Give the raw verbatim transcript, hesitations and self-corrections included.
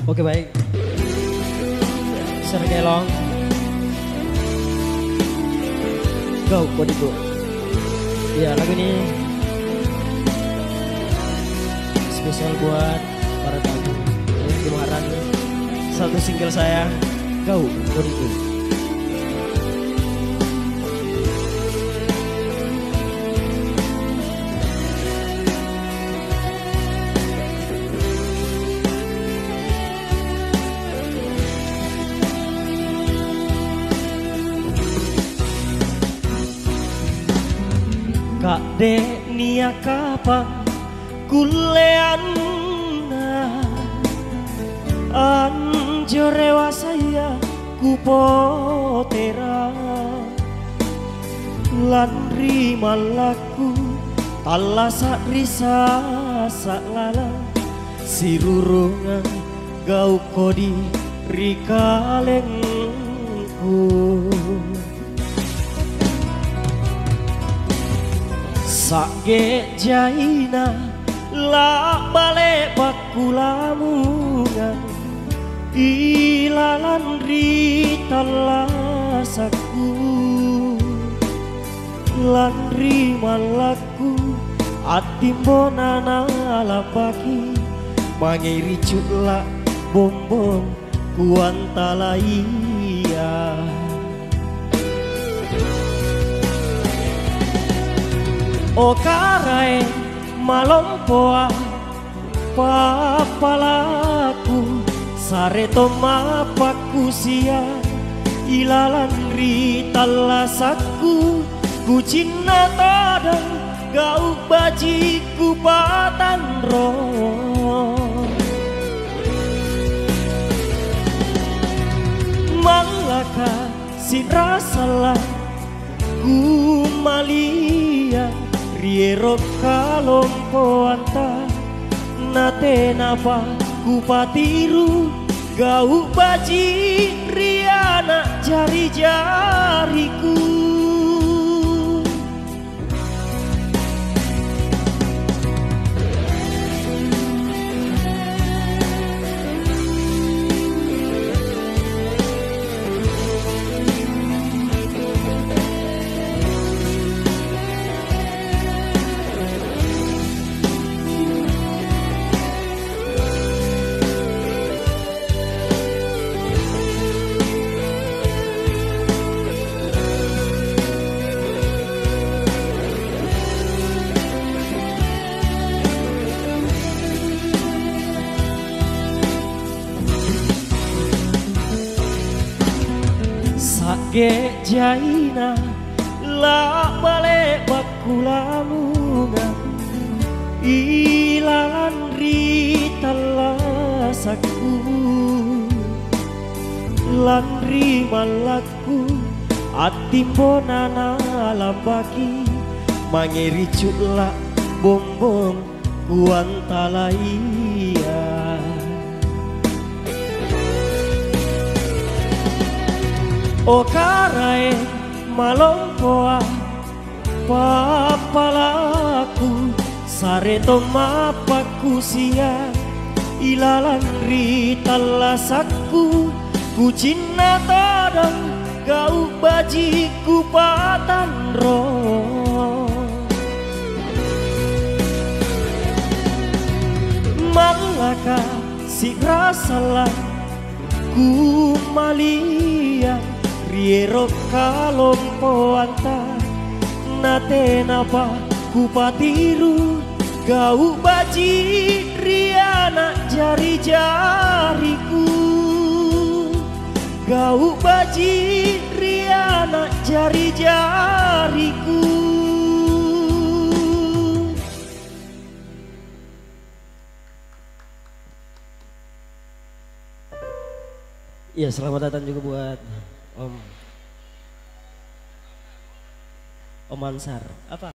Oke, baik. Sergelong. Go, kodiku. Ya, lagu ini spesial buat para tamu. Ini kemarin satu single saya, Go, kodiku. Ka'de' nia' kapang kulleanna anjo rewasaya kupotera. Lanri mallakku, tallasa' ri sasa' lalang, sirurungang gau' kodi ri kalengku. Sa'ge jaina la'bale' pakkulamungang ilalang ri tallasakku. Lanri mallakku attimbona nalambaki, mange ri cu'la' bombong kuantalaia. O Karaeng malompoa, pappalakku, sare tomma pakkusia ilalang ri tallasakku, kucinna todong gau' bajikku patanro. Mallaka si'ra sallang kummalia ri ero' kalompoanta, natenapa kupatiru gau' baji' ri ana' jari-jariku. Sa'ge jaina la'bale' pakkulamungang ilalang ri tallasakku. Lanri mallakku attimbona nalambaki, mange ri cu'la' bombong kuantalaia. O Karaeng malompoa, pappalakku, sare tomma pakkusia ilalang ri tallasakku, kucinna todong gau' bajikku patanro. Mallaka si'ra sallang kummalia ri ero' kalompoanta, natenapa kupatiru gau' baji' ri ana' jari-jariku. Gau' baji' ri ana' jari-jariku. Iya, selamat datang juga buat Om, Om Ansar. Apa?